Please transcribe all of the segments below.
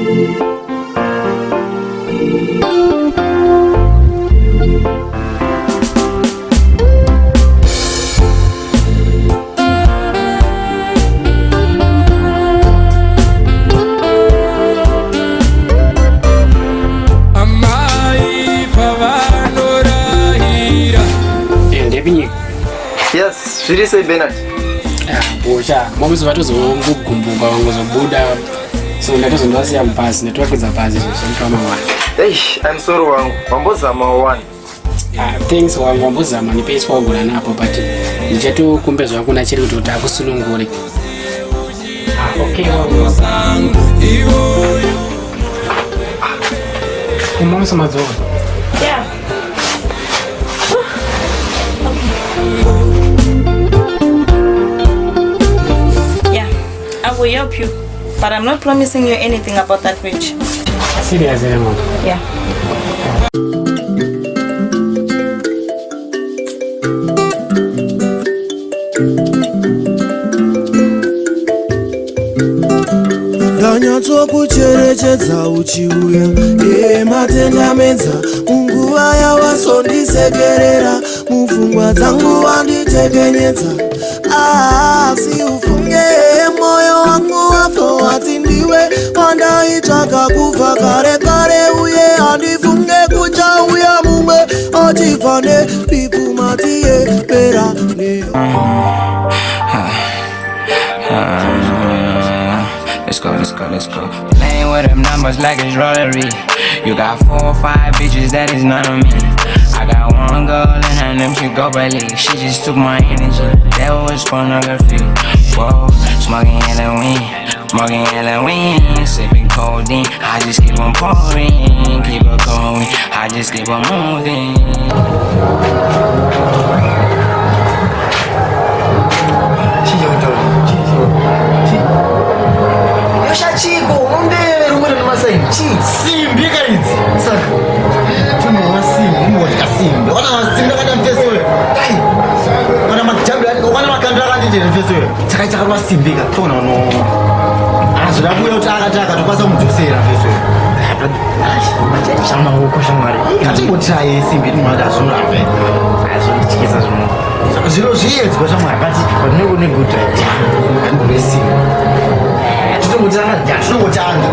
Amai pavanorahira. Ndepinyika. Yes, zviri sei Bernard? Bosha, momusi vatozongogumbuka vangozobuda. So ndatozondovasiya mubhazi, ndatovakwidza bhazi izvo zvandipa mangwana. Hey, I'm sorry wangu. Wambozama one. Ah, thanks wangu, wambozama nepace wagona napo but ndichatokumbe zvako nachiri kuti kuti akusunungure. Ah, okay wangu. Kumomusi madzoka. Yeah. Yeah, I will help you, but I'm not promising you anything about that bridge. Serious here mama. Yeah. Ndanyatsokucherechedza uchiuya yematendamedza munguva yawasondisekerera mupfungwa dzangu wanditekenyedza, asi ufunge moyo wangu wafo wati ndiwe wandaitsvaka kubva kare kare, uye handifunge kuchauya mumwe achibva nepipumatiye pera ne. Let's go, let's go, let's go. Playing with them numbers like it's rotary. You got four or five bitches, that is none of me. I got one girl and her name she go Bali. She just took my energy. That was pornography. Whoa, smoking Halloween, smoking Halloween, sipping codeine. I just keep on pouring, keep it going. I just keep on moving. Yoshachiko, unondeve rumwe rine masaini. Chii? Simbi kaidzi. Saka tunova simbi, umbodya simbi. Wana simbi akada mufeso uyo. Dai. Wana majambi, wana makandira akanditera mufeso uyo. Chakaita akarova simbi ka. Tona uno. Azoda kuuya kuti akati akatokwanisa kumudzosera mufeso uyo. Chamaoko shamwari. Ngatimbotiraye simbi timwati azvinorape. Azvondityisa zvino. Zviro zviyedzwa shamwari, but pane kune good idea. Ngatimbove simbi. Tinombotanga, tinombotanga.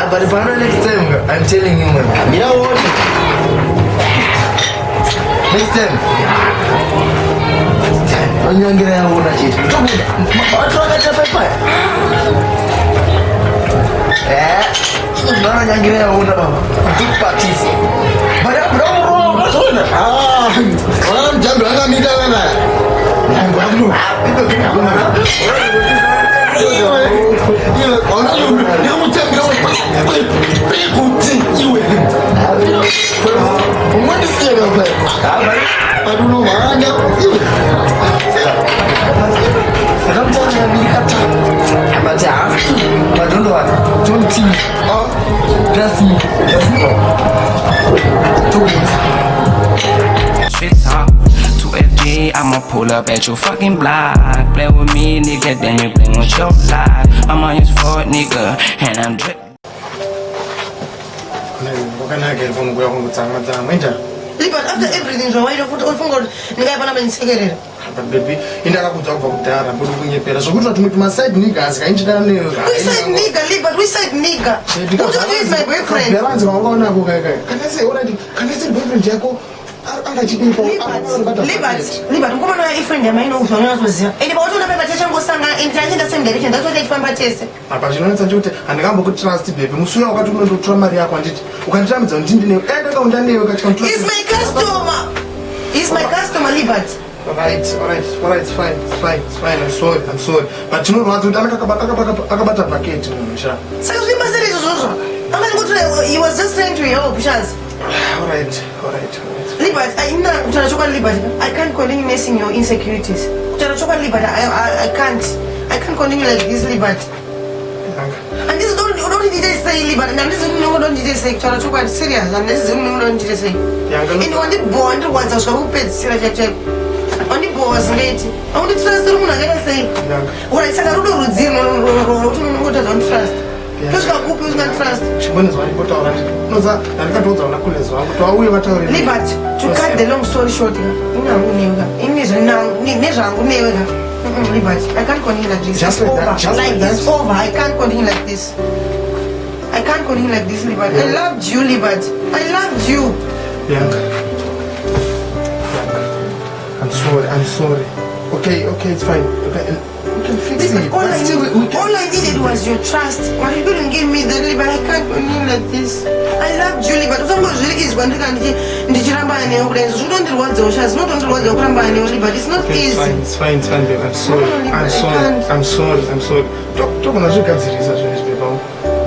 But pano next time, I'm telling you, man. Mira uone. Next time. Onyangira yaona chete. Tobuda. Watu wakachapa ipaya. Eh, vanonyangira yaona baba. Ndikupatisa. But abuda muromo unozviona. Ah, wana mujambi wakamita kana. Nyangu akuno. Iwe, iwe, ona ndikumuchambira kuti iwe. Umondisiya kapa. But unomhanya iwe. Akamutanga mirikata. But haasi. But don't worry. Don't think. Oh, trust me. Trust me. Tobuda. Shit talk. 2FG, I'ma pull up at your fucking block. Play with me, nigga, then you play with your life. I'm on his foot, nigga, and I'm drip. Wakanaka here pano kungotsamwa tsamwa inja. But after everything zvawaita futi ufunga kuti ndingaipana mandisekerera? But baby, indakakudza kubva kudhara, mbodi kunyepera zvokuti tumwe tumaside niggas kainchidana newe. We side nigga, Libert, we side nigga. Who told you is my boyfriend? Balance wakaonako kaikai. Kana sei, alright, kana sei boyfriend yako angachidipo? Libert, Libert, mukomana ifriend yamaino uzvanonyatsoziva, ende pautoona pepa tichangosangana and tichaenda same direction, that's why tichifamba tese. Apa chinonetsa ndechekuti handingambokutrust, baby. Musi uya wakati unondotora mari yako, handiti ukandiramidza kuti ndindinewe, dai ndakaunda newe katika. He's my customer. He's my customer, Libert. Alright, alright, alright, it's fine, it's fine, it's fine. I'm sorry, I'm sorry. But chinorwadza kuti anenge akabata bhaketi munhu sha. Saka zvine basa reizvo zvozvo? Angangotora, he was just trying to help, Shaz. Alright, alright, alright. Libert, ina kutaura chokwadi, Libert, I can't continue nursing your insecurities. Kutaura chokwadi, Libert, I can't continue like this, Libert. Handisi udoti ndiite sei, Libert? Handisi unongoda ndiite sei? Kutaura chokwadi, serious, handisi unongoda ndiite sei? Yanga. Ende wandibhowa, ndirwadza kusvika kupedzisira chaiko chaiko. Wandibhowa zingeti. Aunditrust uri munhu akaita sei? Yanga. Alright, saka rudo rudzi usinganditrust? Chimbonizwa ndimbotaura unoza ndandikatoudza una kulezi wangu kuti vauye vataure. Libert, to cut the long story short, inangu newe ka, ini nezvangu newe ka. Libert, I can't continue like this. Just It's like that, over. just Like like that. it's over. I can't continue like this. I can't continue like this, Libert. I loved you, Libert. I loved you. Bianca. Bianca. I'm sorry, I'm sorry. Okay, okay, it's fine. Okay, we can fix Libert, it. all But I, still, we can all I fix needed it. was your trust. But you couldn't give me that, Libert. I can't continue like this. I loved you, Libert. Usangozviizwa ndichiramba newe kudai. Zvinondirwadzawo sha, zvinotondirwadzawo kuramba newe, Libert. It's not Okay, it's easy. fine, it's fine, it's fine, babe. I'm sorry. No, I'm I sorry. can't. I'm sorry. I'm sorry. Togona zvigadzirisa zvinhu izvi, babe. wangu.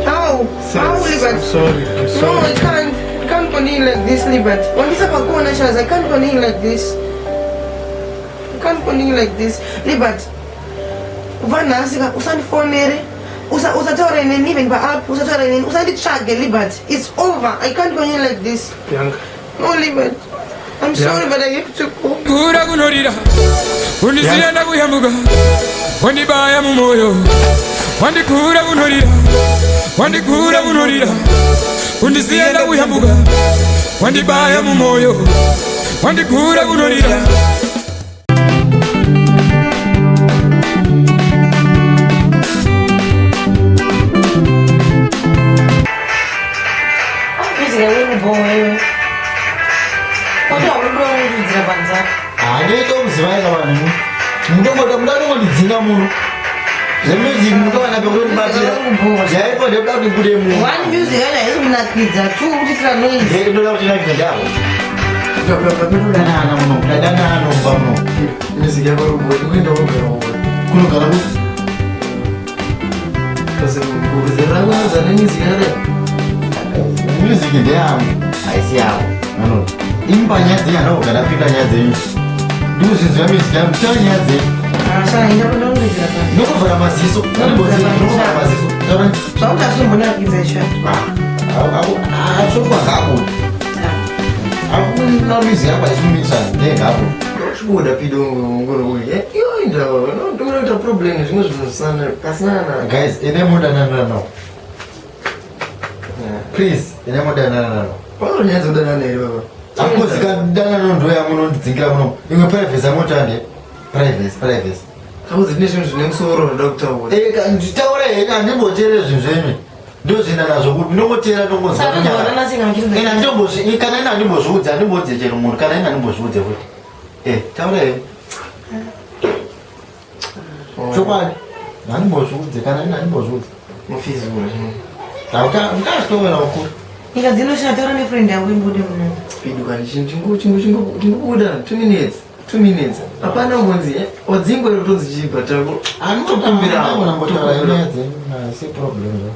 How? How, Libert? I'm sorry. I'm No, sorry. I can't. I can't continue like this, Libert. Wandisa pakuona shaz, I can't continue like this. I can't continue like this. Libert, kubva nhasi ka usandifonere, usataure neni even paapp, usataure neni, usanditsvage, Libert. It's over. I can't continue like this. Bianca. No, Libert. I'm sorry, but I have to go. Kura kunorira undisiya ndakuyambuka wandibaya mumoyo wandikura kunorira wandikura kunorira undisiya ndakuyambuka wandibaya mumoyo wandikura kunorira. Music yauri wewe. Kodwa uri kurongidzira panze apa. Handinoita kuzivai ka vanhu mutongoda muda kutongondidzinga muno zvemusic mutowana pekutondibatira zvaipo ndekuda kuti ndibude muno. One, music yacho haisi kunakidza. Two, kutiitira noise. Ndoda kuti nakidza ndako danana muno ndadanana mumba muno. Music yako iri kuenda kunogara uko. Kunogara kuti Kasi kuzerangwaza nemusic yakadai. Music ndeyangu, haisi yavo. Anoti imba nyaya dzenyu, handakugara pinda nyaya dzenyu, ndikuzvinzwira music yangu, taura nyaya dzenyu. Ashana, ndinorongidzira panze. Ndokuvhara maziso, ndokuvhara maziso, taura. Zvakuti azvimbonakidza izvo. Ashokwa ngabuda akuna music yangu haisikumisa ndengabuda. Chibuda pido ngono iyo indawo. Ndokuita problem zvimwe zvinhu zvisana pasina. Guys, ine mudanana nao, please, ine mudanana nao. Panonyanya kudanana here baba? Akozikadanano ndo yamunondidzingira muno imwe privacy yamotande privacy, privacy. Kauzi tine zvinhu zvine musoro zvinoda kutaura. Nditaura henyu, handimboteere zvinhu zvenyu, ndozvienda nazvo kuti ndinongotera ndongonzwa. Saka ndinoona singa Ine handimbozvi kana ine handimbozviudze, handimbodze chero munhu kana ine handimbozviudze kuti taura henyu chokwadi, handimbozviudze kana ine handimbozviudze. Mufizura. Mukazvitovera ukuru. Nyika dzino shataura nefriend yangu imbude muno. Pido kani chingobuda 2 minutes, 2 minutes. Hapana kunzi wadzingwa iri kutonzi chibva tako. Anongotaura nyaya dzenyu, hasi problem zvo.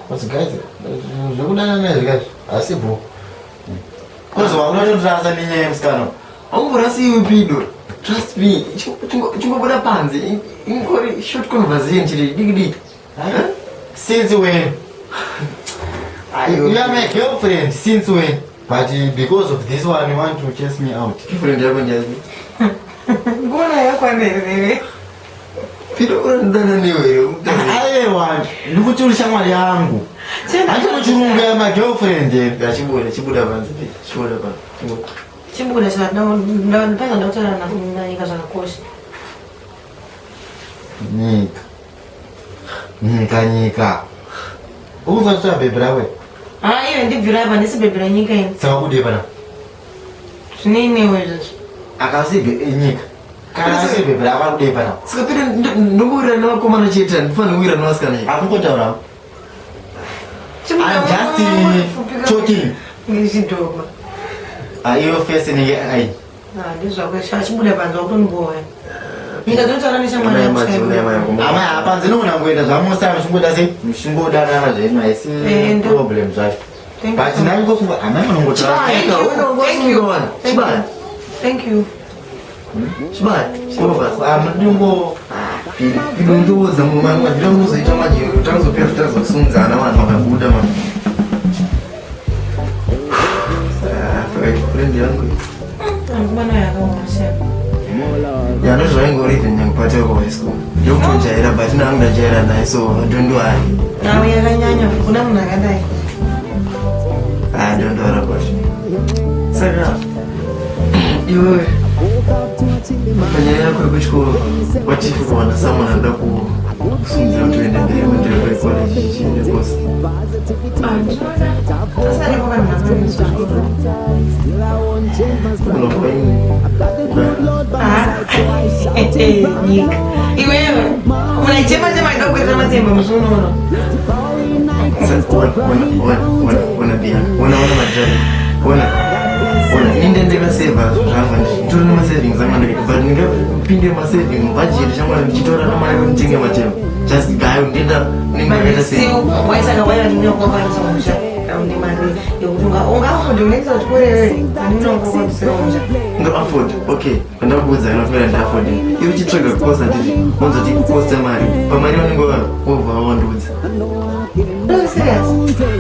Because guys, zvekudanana izvi kaizvi hasi bho. Kozi wakunotondirasa nenyaya yemusikana. Aumborasiwi Pido. Trust me. Chingobuda panze. Ingori short conversation chiri diki diki. Since when? You are my girlfriend since when? But because of this one you want to chase me out. Girlfriend yako njazi. Ngona yakwanerere. Pido unondana newe here? Aiwa, ndikuti uri shamwari yangu. Handi muchirungu ya my girlfriend. Chibuda, chibuda panze. Pido. Chibuda panze. Chingo. Chimbuda panza ndakutaura nanyika zvakakosha. Nyika. Nyika nyika. Ukuzwa bhebhi rakwe. Ha, iwe ndibvira apa, ndisi bhebhi ranyika ini. Saka kudii pana? Zvineinewe izvozvo. Akasi nyika. Kana asi bhebhi rako akudii pana? Saka Pido ndongowirirana nevakomana chete, handifaniri kuwirirana nevasikana here? Akungotaura. I'm just talking. Ngechidhoma. Iyo face inenge ai. Ndizvako, achibuda panze wakutondiboya. Nyika dzinotaura neshamwari Amai, amai, amai, amai. Amai apanze nogona kungoenda zvamusa muchingoda sei muchingodanana zvenyu haisi problem zvacho. Thank you But so much. ndangofunga amai munongotaura. Thank you. Thank you. Thank you. Thank you. Chibaya. Ndingo Pido ndoudza mangwadira unozoita manje tangazopera tazosunzana vanhu vakabuda man. Friend yangu. Angubana yakaoma sha. Ya ndozvaingori even nyangupateko high school. Ndokutojaira but nangu ndajaira naye so don't worry. Nawe yakanyanya kuna munhu akadai. Ah, don't worry about it. Saka iwewe panyaya yako yekuchikoro what if ukawana someone anoda kusunzira kuti uende mberi kuendera kwecollege chiende kosi? Asi aripo vanhu vanoendeswa kuchikoro. Unobva ini. Ah, nyika. Iwewe unaichema chema ida kuita matsemba musi unono. Ona Bianca, ona ona madrive, ona ona ini ndakaseva zvangu, nditori nemasavings angu andakaita, but ndingapinde masaving mubudget changu ndichitora namari kuti nditenge matemba just gayo ndenda ndinenge ndakaita sei? Waisaka waiva ndinokwanisa musha une mari yekuti ungaafodi unoendesa kuchikoro iwewe andinongokwanisira musha. Ndo afford, okay, pandakuudza inofanira ndaaford. Iwe uchitsvaga kukosa titi wanzoti kukosta mari pamari vanenge wobva wawandiudza. Are you serious?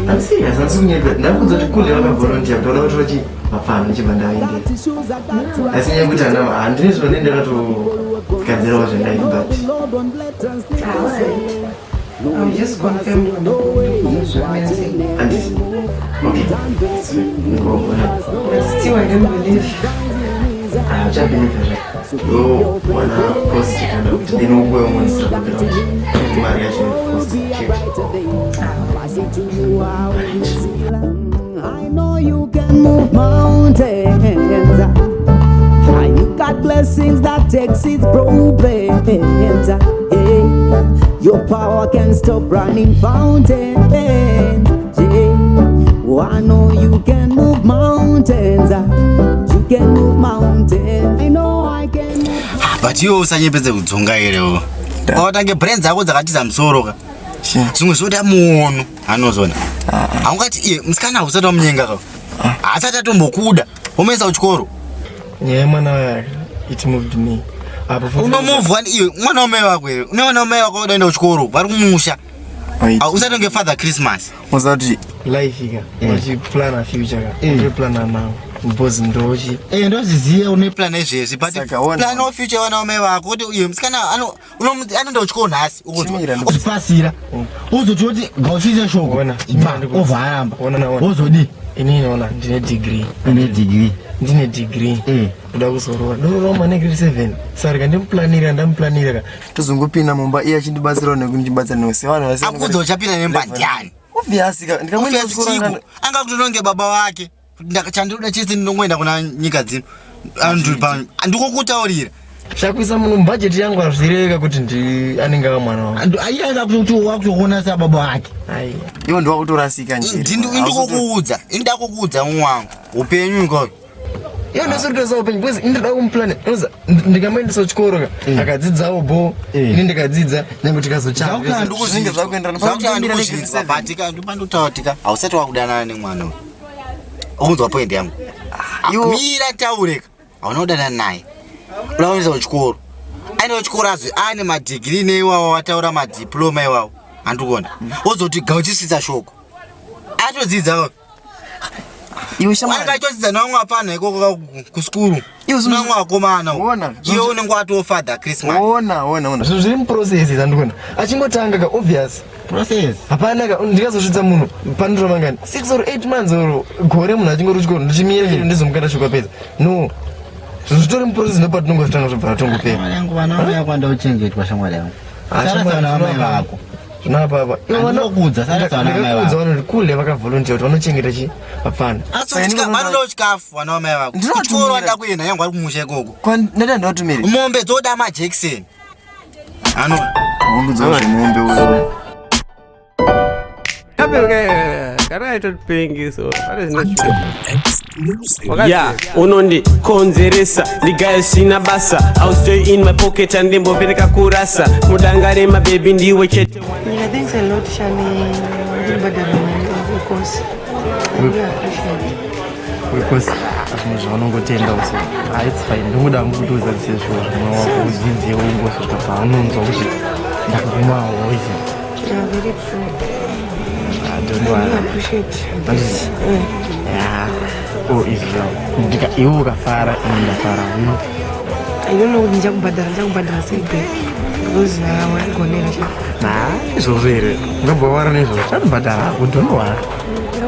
I'm serious, handisi kunyepa. Ndakuudza kuti kule vakavolunteer kuti vada kutora chi vapfana ndichibva ndaendera, asi nyaya yekuti hana handine zvino ndakatogadzirawo zvendai but Ah, alright. I'll just confirm zvamene. Handisi, okay, ngogona. But still I don't believe. Uchabhilivha zve yo wana cost kana kuti then ukuwe umwe kuti mari yacho cost chete. I know you can move mountains. Ah, you got blessings that exceeds problems. Hey, your power can stop running fountains. Yeah. Oh, I know you can move mountains. You can move mountains. I know I can. Move But iwe usanyepedze kudzunga irewo, watange brain dzako dzakatiza musoro ka. Zvimwe zvoda muono anozona haungati iye musikana hausati wamunyenga ka, haasati atombokuda, womuisa kuchikoro. Nyaya yemwana wayo, it moved me apo Unomuvwa iwe mwana wamai wako here? Une mwana wamai wako udaenda kuchikoro, vari kumusha. Usati unge Father Christmas. Usati life ka uchiplana future ka, uchiplana now because ndochi Ndozviziva une plan izvezvi, but Saka ona- plan of future vana wamai vako kuti iye musikana anoenda kuchikoro nhasi. Chimira, Uzvipasira uzototi gausvise shoko. Ona, chimira ndikuudze. Obva aramba. Ona, ona. Wozodii? Inini ona ndine degree. Une degree. Ndine degree. Ndoda kuzoroora, ndoroora mwana grade 7, saka ndimuplanira, ndamuplanira ka, tozongopinda mumba iye achindibatsirawo nekundibatsira newe sevanhu vese. Akudza uchapinda nemba ndiani? Obvious ka, ndikamuendesa Obvious. kuchikoro. Chiko anga kutononge baba vake. Chandinoda chese ndinongoenda kuna nyika dzino. Antu ndikokutaurira. Shakuisa munhu mubhajeti yangu hazvireveka kuti ndi anenge ava mwana wangu. Aianga kuti wakutokuona sababa vake. Ai, iwo ndiwakutorasika njere. Indikokuudza, indakukuudza mumwe wangu, upenyu ikoyo. Iwo ndosikutosa upenyu because ndinoda kumuplana unoza ndikamuendesa kuchikoro ka, akadzidzawo bo, ini ndikadzidza, nyange tikazochava zvinenge zvakuenderana. Ndikuzvinzwa, but pandotaura hausati wakudanana nemwana uyu. Ukunzwa point yangu? Mira taureka, hauna kudanana naye, uda kuendesa kuchikoro, aenda kuchikoro azwi ane madegree neiwawo wataura madiploma iwawo, handikuona wozoti gauchisvitsa shoko atodzidza. Iwe shamwari. Anenge achitodzidza nevamwe vapfana ikoko kuskuru, nevamwe vakomana. Ona. Iwe unenge watoo Father Christmas. Ona, ona, ona, zvinhu zviri muprocess, andikuona achingotanga ka, obvious. Process. Hapana ka, ndikazosvitsa munhu panotora mangani, 6 or 8 months or gore, munhu achingori kuchikoro, ndichimira chete ndizomukanda shoko apedza. No, zvinhu zvitori muprocess, ndopatinongozvitanga zvobva ratongopera. Yangu vana vamai vako andauchengetwa, shamwari yangu. Sarasa vana vamai vako. Zvinapapa. Andinokuudza, sarasa vana vamai Ndakakuudza vako. vanhu kuti kule vakavolunteer kuti vanochengeta chi vapfana. Asi vanodawo chikafu vana vamai vako. Ndinovatumira. Kuchikoro vanoda kuenda, yangu vari kumusha ikoko. Ndada ndivatumire. Mombe dzoda majekiseni ano. Undudzawo zvemombe uyo. Ya unondikonzeresa ndigaya sina basa. I'll stay in my pocket andimbopereka kurasa mudanga remabebi ndiwe chete. Nyika, thanks a lot, Shami. Ndibhadhara mari of course. I really appreciate. Because zvimwe zvaunongotenda uso, ah, it's fine. Ndingoda hangu kuti uzadzise zviro zvimwe wako udzidze ungosvika paunonzwa kuti ndagumawo izi. Yeah, very true. Don't I worry. really appreciate. Handiti? Yeah, oh, izvi zvao iwe ukafara, ini ndafara. I don't know kuti ndichakubhadhara sei back. Because wandigonera cha. Na izvozvo here ungabva wara nezvozvo chanobhadhara hako dondowara.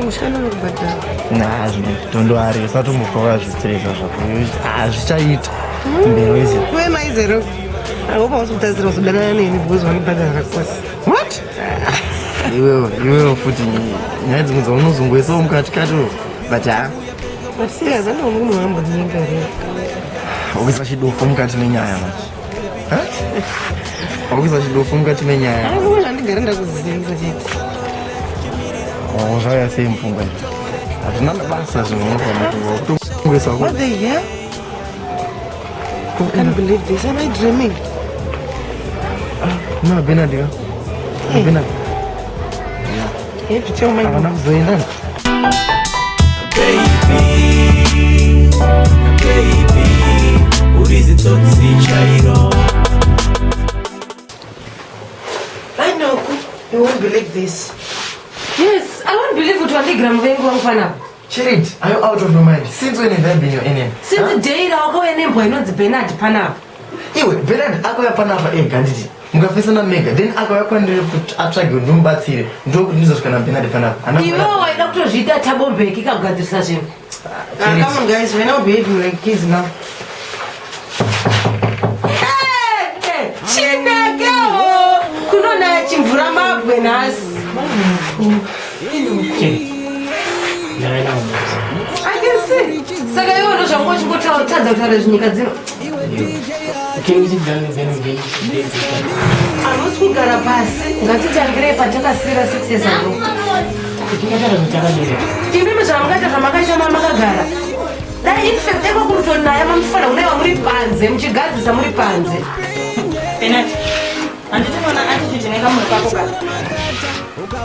Mushando unokubhadhara. Na zvino dondowari usatombofa wazvistresa zvako hazvichaita mberi wezi. Iwe maizero. I hope hausikutarisira kuzodanana neni because wandibhadhara kosi. What? Iwewe iwewe futi nyaya dzimwe dzaunozongoisawo mukati kati but ha. But serious, andioni munhu wambonyenga here. Wakuisa chidofo mukati menyaya manje. Wakuisa chidofo mukati menyaya. Andiona handigare ndakuzivisa chete. Oh, zvauya sei mupfungwa izvi? Hazvina basa zvinhu unofanira kutongoisa. What the hell? I can't believe this. Am I dreaming? No, Bernard. Hey. Bernard. You have to tell my Havana kuzoenda. Baby, baby, urizitsotsi chairo. I know. You won't believe this. Yes, I won't believe kuti wandigira muvengi wangu panapa. Charity, are you out of your mind? Since when have I been your enemy? Since day rawakauya nembwa inonzi Bernard panapa. Iwe, Bernard akauya panapa ega nditi. Mukafesana mega, then akauya kwandiri kuti atsvage kuti ndimubatsire. Ndokuti ndizosvika naBernard panapa. Hana Iwe waida kutozviita Thabo Mbeki kagadzirisa zvinhu. Ah, come on guys, we're now behaving like kids now. Chinekewo kunonaya chimvura mabwe nhasi. I can see. Saka iwe ndozvanga uchingotadza kutaura zvinyika dzino. Hamusi kugara pasi, ngatitangirei patakasiyira 6 years ago. Imimi zvamungaita zvamakaita mamakagara. Dai in fact dai kwakurutonaya mamufanira kunaiwa muri panze muchigadzisa muri panze. Bernard, handiti unoona attitude nekamunhu kako ka?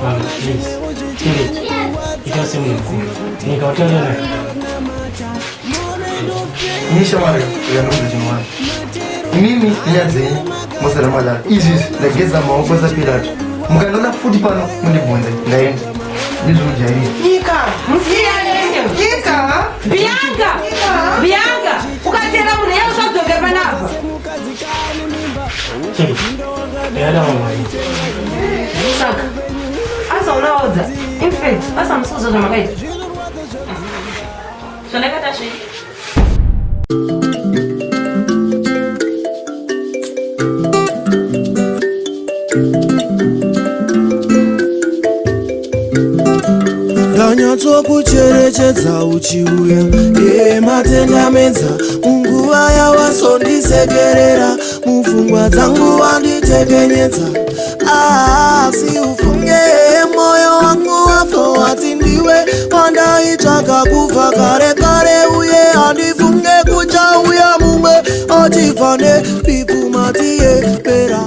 Mama, please. Charity. Ita semunhu mukuru. Nyika utaura naye. Nishamwari yanonzi chimwana. Imimi nyaya dzenyu musara madaro. Izvi izvi ndageza maoko saPilato. Mukandiona futi pano mundibvunze ndaenda. Ndizvojairira. Nyika. Musiyane. Nyika. Bianca! Bianca! Ukatera munhu iye usadzoke panapa. Charity. Ndakada mama. Saka asaunaodza. In fact, asamusozo zvamakaita. Zvandakaita zvii? Ndanyatsokucherechedza uchiuya yematendamedza munguva yawasondisekerera mupfungwa dzangu wanditekenyedza asi ufunge moyo wangu wafo wati ndiwe wandaitsvaka kubva kare kare uye handifunge kuchauya mumwe achibva nepipumatiye pera.